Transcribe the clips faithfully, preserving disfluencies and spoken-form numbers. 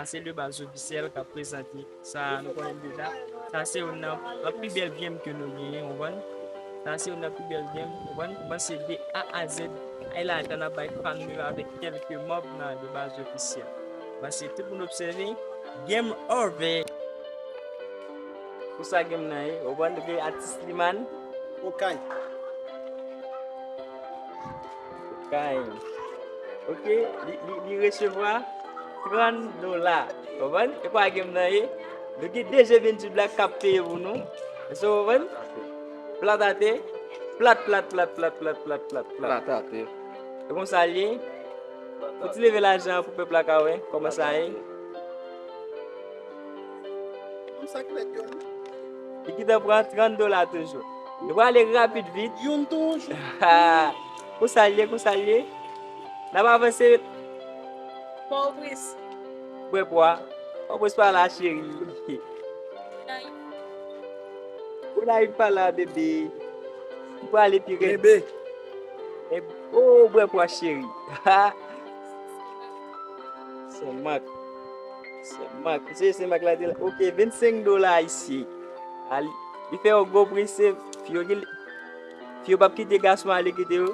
Se Le Baz Officiel k ap prezante sa, nou konnen deja. Sa se youn nan, nan pi bèl game ke nou genyen, ou konprann? Sa se youn nan pi bèl game, ou konprann? Kòmanse de A a Z, ay la, tan ap bay fan nou yo avèk kèlke manm nan Le Baz Officiel. Kòmanse tout moun obsève, game over. Konsa game nan ye, ou konprann? Nou gen atis Slimane. Okay. Kay. Ok, li, li, li resevwa trant dola. Konprann? E pa game nan ye. Nou gen de je vin di blak k ap peye pou nou. Èske w konprann? Plat atè. Plat, plat, plat, plat, plat, plat, plat, plat. Plat atè. E konsa l ye. Pou ti leve lajan an pou pèp la ka wè kòman sa ye. Yon sak nèg yo, wi. Li gentan pran trant dola toujou. Nou prale rapid vit. Youn toujou. Konsa l ye, konsa l ye. N ap avanse. Pòtoprens. Bwè pwa. Pòtoprens pa la, cheri. Gonayiv. Gonayiv pa la, bebe. Nou prale pi rèd. Bebe. E, oh, bwè pwa, cheri. Senmak. Senmak. Se Senmak la te la. Ok, vennsenk dola ayisyen. Al, li fè yon gwo pri, se fi yo ki, fi yo p ap kite gason ale kite yo.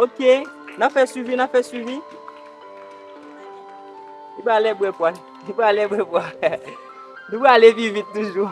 Ok, n a fè swivi, n a fè swivi. Li prale bwè pwa, li prale bwè pwa. Nou prale pi vit toujou.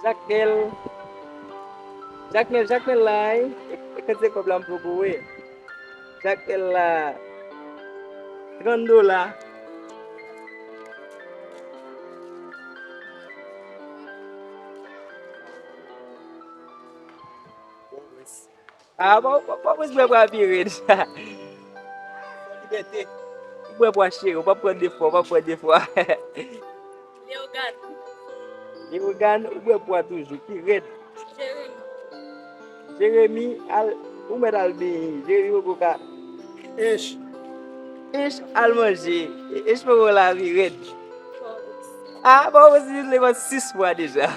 Jakmèl. Jakmèl, Jakmèl la, wi. E, e kantite kòb la m poko wè. Jakmèl la. Trant dola. Ah, bon, bon, bon, bon, bwè pwa pi rèd. Libète. Ou bwè pwa, cheri, ou pa pran de fwa, ou pa pran de fwa. Leyogàn. Leyogàn, ou bwè pwa toujou, ki rèd. Jeremi. Jeremi, al, ou mèt al benyen. Jeremi poko ka. Ench. Ench al manje. Ench poko la pi rèd. Ah, bon, ou si li pran sis fwa deja.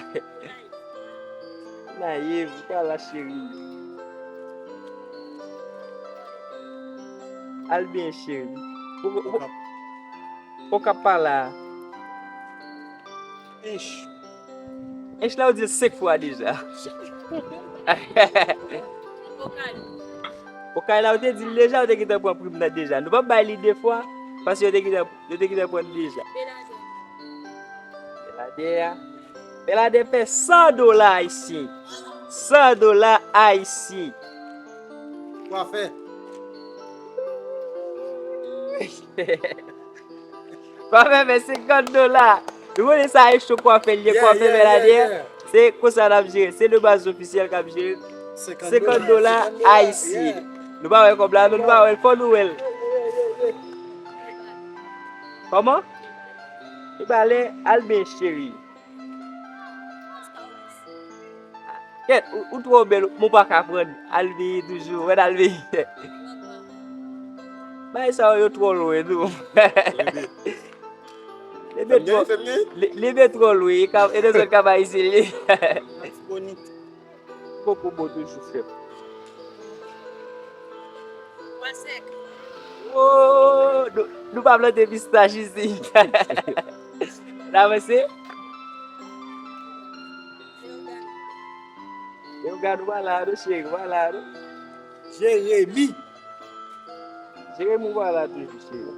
Nayiv, ou pa la, cheri. Al byen, cheri. Ou, ou, Okap. Okap pa la. Ench. Ench la, ou di l senk fwa deja. Okay. Okay la, ou te di l deja, ou te gentan pran prim nan deja. Nou p ap bay li de fwa, paske yo te gentan, yo te gentan pran l deja. Beladè. Beladè a. Beladè fè san dola ayisyen. San dola ayisyen. Kwafè. Kwafè fè senkant dola. Nou konnen sa e cho kwafè l ye, yeah, kwafè, yeah, Beladè. Yeah, yeah. Se konsa n ap jere. Se Le Baz Officiel k ap jere. Senkant dola ayisyen. Yeah. Nou pa wè kòb la, non, nou pa wè l, fò nou wè l. Kòman? E ba lè al byen, cheri. Kèt, ou, ou twò bèl, mwen pa ka pran. Al veye toujou, wè, al veye. Bagay sa yo twò lwen tou. Lebe twò, le- lebe twò lwen, e ka- e de zòt ka ba isit li. Poko bon toujou, frè m. Pwa sèk. Oh, nou, nou pa plante pistach isi. N avanse. Leyogàn. Leyogàn, ou pa la, non, cheri, ou pa la, non. Jeremi. Jeremi, ou pa la toujou, cheri.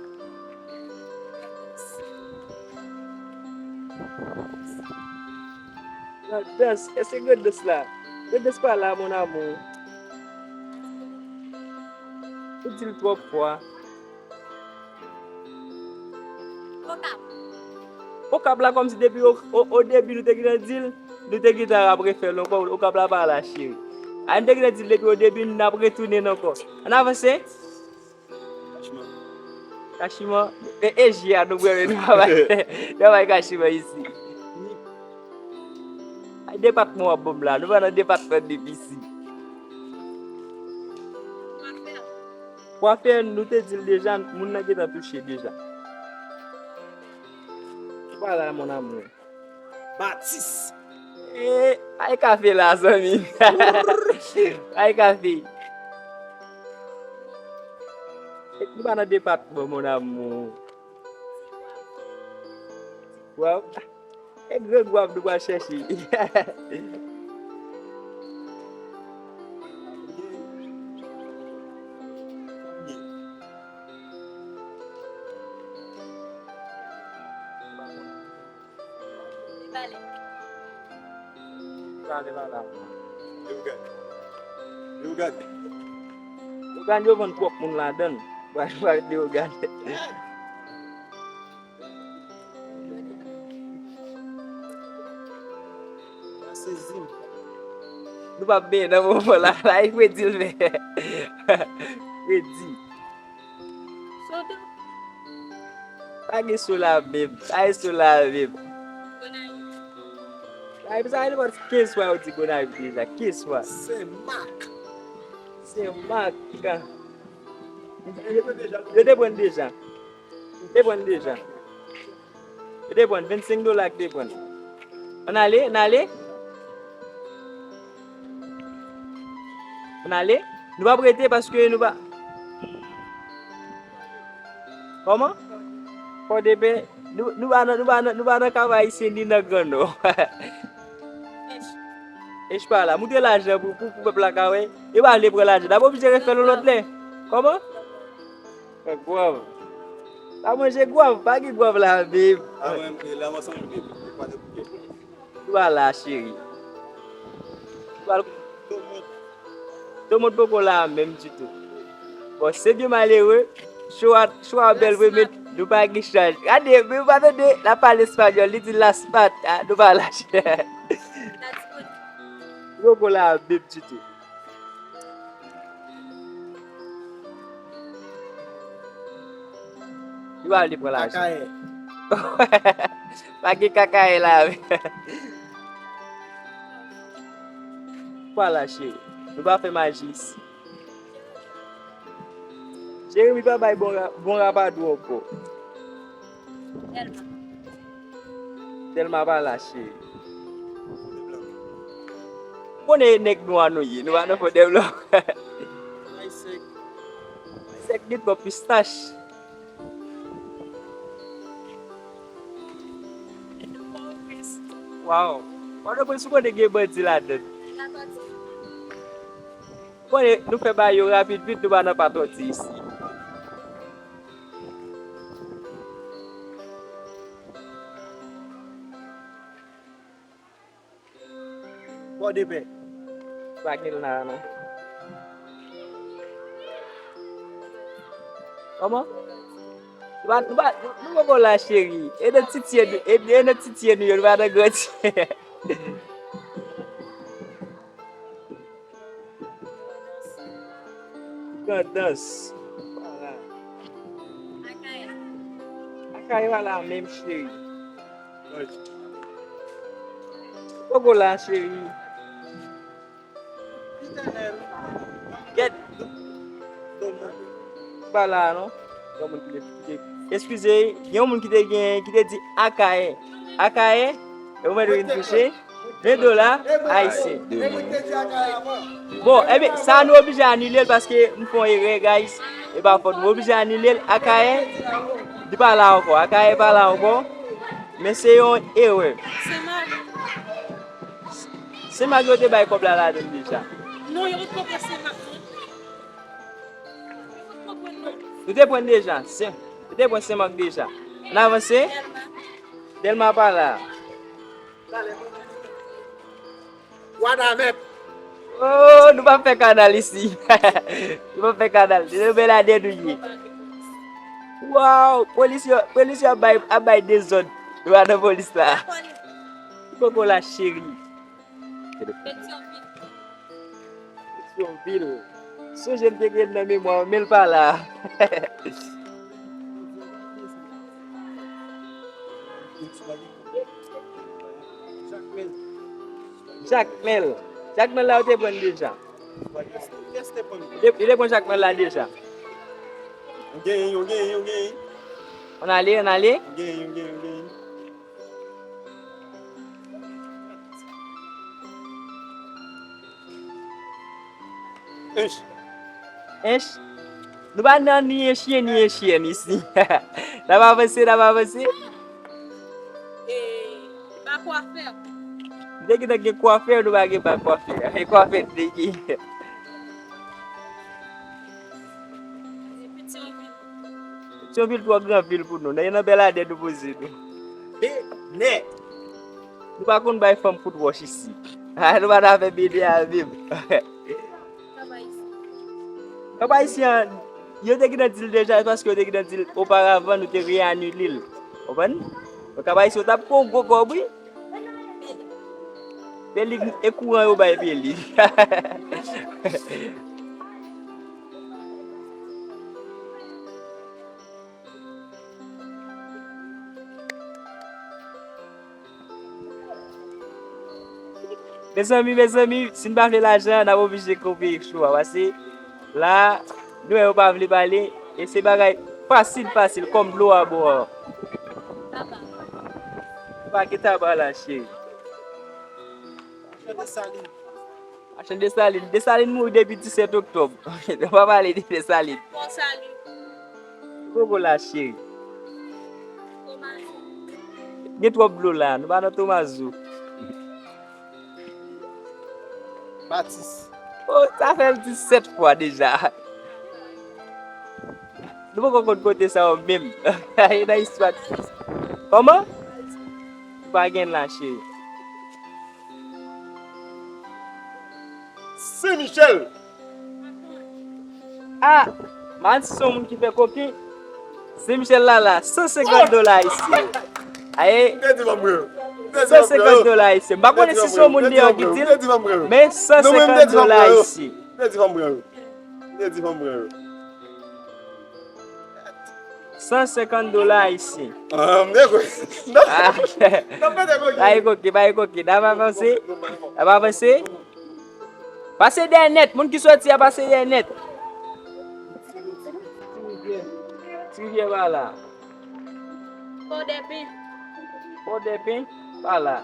Grandans, èske Grandans la? Grandans pa la, mon amour. Ou di l twòp fwa. Okap. Okap la, kòmsi depi o, o, o debi nou te gentan di l, nou te gentan ap refè l ankò. Okap la pa la, cheri. A, nou te gentan di l depi o debi, n ap retounen ankò. Ann avanse. Kachiman. Kachiman. E, e, ji a nou bwè, men nou pa bay, nou pa bay kachiman isi. Ay, depatman w ap ban m la. Nou pa nan depatman de pisi. Kwafè, nou te di l deja, moun nan gentan touche deja. Ou pa la, mon amour. Batis. Eh, ay kafe la, zanmi. Ay kafe. Nou pa nan depatman, mon amour. Gwav. E grenn gwav nou pral chèche. Li pale. Li pale, pale. Leogane. Leogane. Leogane yo vann twòp moun ladan l. Pral, pral Leogane. Sa sezi m. Nou p ap benyen nan moman la. La, e fredi l fè. Fredi. Sodo. Pa gen so la menm. Pa gen so la menm. Gonayv. Ay, sa e nenpòt kenz fwa yo di Gonayv deja. Kenz fwa. Sen Mak. Sen Mak. Yo te pran deja. Yo te pran deja. Yo te pran vennsenk dola ki te pran. Ann ale, ann ale. Ann ale. Nou p ap rete paske nou pa. Kòman? Pòdepè. Nou, nou pa nan, nou pa nan, nou pa nan Kap Ayisyen ni nan Gran Nò. H pa la. Moutre lajan pou, pou, pou pèp la ka wè. Yo pa vle pran lajan. N ap oblije refè l yon lòt lè. Kòman? Gwav. Pa manje gwav, pa gen gwav la menm. A mwen, e, la mwen sanble, e pa de bouke. Ou pa la, cheri. Ou pa. Domond poko la menm ditou. Bon, se byen malere, cho a, cho a bèl vre, men nou pa gen chanj. Gade, men ou pa tande, l ap pale espanyòl, li di las patas, nou pa la, cheri. Poko la menm ditou. Li pa vle pran lajan. Akayè. Pa gen Akayè la. Pa la, cheri. Nou pa fè maji isi. Jeremi pa bay bon ra-, bon rapadou ankò. Tèlman. Tèlman pa la, cheri. Konnen e nèg nwa nou ye, nou pa nan fò dèm lò. Sèk gen twòp pistach. Waw. Pòtoprens ou konnen gen bandi ladan l. Konnen nou fè bagay yo rapid vit, nou pa nan patwòti isi. Pòdepè. Pa gen la non. Kòman? Nou pa, nou pa, nou poko la, cheri. E nan titye nou, e, e nan titye nou yo, nou pa nan grandi. Tandans. Akayè. Akayè pa la menm, cheri. Poko la, cheri. Gèt. Pa la non. Yon moun ki te, ki te, eskize, gen yon moun ki te gen, ki te di Akayè. Akayè, e ou mèt vin touche ven dola ayisyen. Bon, ebyen, sa nou oblije anile l paske m fè yon erè, guys. E pa fòt, nou oblije anile l. Akayè, li pa la ankò. Akayè pa la ankò. Men se yon erè. Senmak yo te bay kòb la ladan l deja. Non, yo pa t pran Senmak non. Yo pa t pran non. Nou te pran deja. Sen, nou te pran Senmak deja. N avanse. Dèlma pa la. Wadamèt. Oh, nou pa fè kanal isi. Nou pa fè kanal. Se yon bèl ane nou ye. Waw, polis yo, polis yo ap bay, ap bay dezòd. Nou pa nan polis la. Poko la, cheri. Petyonvil. Sonje m te gen nan memwa m, men l pa la. Jakmèl. Jakmèl la, yo te pran deja. Yo te, yo te pran Jakmèl la deja. Ou genyen, ou genyen, ou genyen. Ann ale, ann ale. Ou genyen, ou genyen, ou genyen. Ench. Ench. Nou pa nan ni enchyen, ni enchyen isi. N ap avanse, n ap avanse. M te gentan gen kwafè, nou pa gen pa kwafè. E kwafè te gen. Petyonvil twò gran vil pou nou. Nan, nan Bèladè nou poze nou. Benè. Nou pa konn bay fanm kout wòch isi. Ah, nou pa nan afè benè a menm. Kab Ayisyen an, yo te gentan di l deja, paske yo te gentan di l oparavan, nou te reyanile l. Konprann? Kab Ayisyen, yo t ap pran yon gwo kòb, wi. Peli, e kouran yo bay Peli. Mezanmi, mezanmi, si n pa vle lajan, n ap oblije koupe cho a, paske la, nou wè yo pa vle pale, e se bagay fasil, fasil, kòm dlo a bò a. Pa gen taba la, cheri. Machann Desalin. Desalin mouri depi disèt oktòb. Nou pa pale de Desalin. Bon, sali. Poko la, cheri. Tomazo. Gen twòp dlo la. Nou pa nan Tomazo. Batis. Oh, sa fè disèt fwa deja. Nou poko konn kote sa yo menm. E nan istwa. Kòman? Ou pa gen la, cheri. Sen Michèl. Ah, man, si se yon moun ki fè koken, Sen Michèl la la, san senkant dola ayisyen. Aye, san senkant dola ayisyen. M pa konnen si se yon moun deyò ki di l, men san senkant dola ayisyen. San senkant dola ayisyen. Ah, m te kwè. Non. Ah. Non, m te kwè. Pa gen koke, pa gen koke. N ap avanse. N ap avanse. Pase dèyè nèt. Moun ki soti a, pase dèyè nèt. Ti Rivyè. Ti Rivyè pa la. Fòdèpen. Fòdèpen pa la.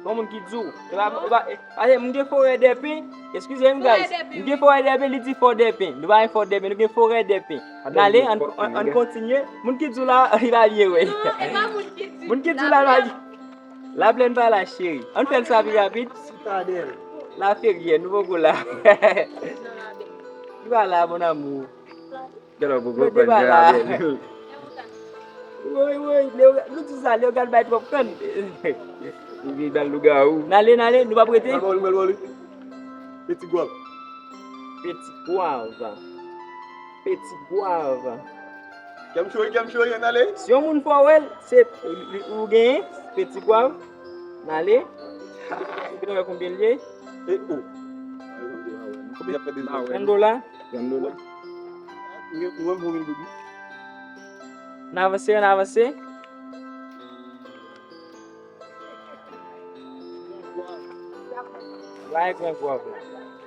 Bon, moun ki di w. E pa, e pa, e, pase, m gen Forèdèpen. Eskize m, guys. M gen Forèdèpen, li di Fòdèpen. Nou pa gen Fòdèpen, nou gen Forèdèpen. N ale, ann, ann, ann kontinye. Moun ki di w la, li pa byen wè. Non, e pa moun ki di. Moun ki di w la, li pa byen. Laplèn pa la, cheri. Ann fè l sa pi rapid. Sitadèl. Laferyè, nou poko la. Li pa la, mon amour. Gade w poko konn jan avè l. Woy, woy, Leo, nou di sa, Leo gad bay twòp kann. Li vin ba l lougawou. N ale, n ale, nou p ap rete. Al ba w li, al ba w li. Peti Gwav. Peti Gwav. Peti Gwav. Kè m cho, kè m cho, n ale. Si yon moun fè w wè l, se li, ou genyen, Peti Gwav. N ale. Ou gentan wè konbyen l ye? E o. Konbyen? Yon dola. Yon dola. Mwen, mwen, mwen, mwen. N avanse, n avanse. Bay Gran Gwav la.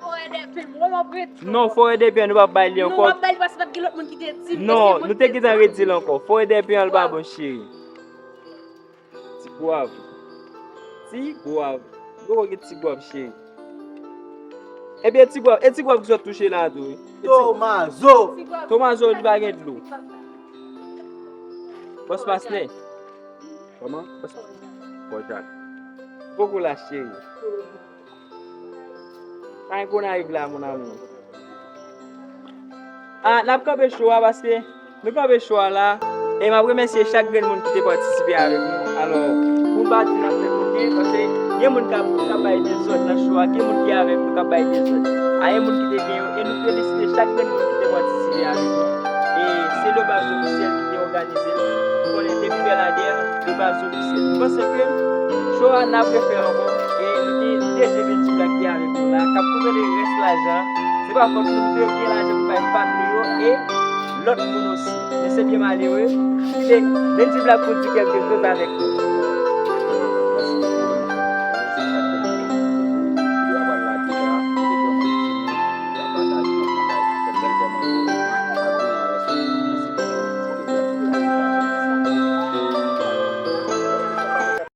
Forèdèpen, mwen, mwen ap rete. Non, Forèdèpen, nou p ap bay li ankò. Nou p ap bay li paske pa t gen lòt moun ki te di l. Non, nou te gentan redi l ankò. Forèdèpen an, l pa bon, cheri. Ti Gwav. Ti Gwav. Ou poko gen Ti Gwav, cheri. Ebyen, Ti Gwav, e Ti Gwav ki sot touche la tou, wi. Tomazo. Tomazo, li pa gen dlo. Bòs Masnè. Kòman? Bòs Pòjak. Poko la, cheri. Sa gen Gonayiv la, mon amour. Ah, n ap kanpe cho a paske nou kanpe cho a la. E m ap remèsye chak grenn moun ki te patisipe avèk nou. Alò, pou m pa di n ap fè koken, paske gen moun k ap, k ap bay dezòd nan cho a, gen moun ki avèk nou k ap bay dezòd. A, gen moun ki te gen yo, e nou felisite chak grenn moun ki te patisipe avèk nou. E se Le Baz Officiel ki te òganize l. Ou konnen depi Bèladè, Le Baz Officiel. M panse ke cho a n ap refè l ankò. E nou gen de je Benji Black ki avèk nou la, k ap koupe rès lajan. Se pa fòt nou, nou te gen lajan pou bay fanmi yo e lòt moun osi. Men se byen malere. Kite Benji Black pou di kèlke choz avèk nou.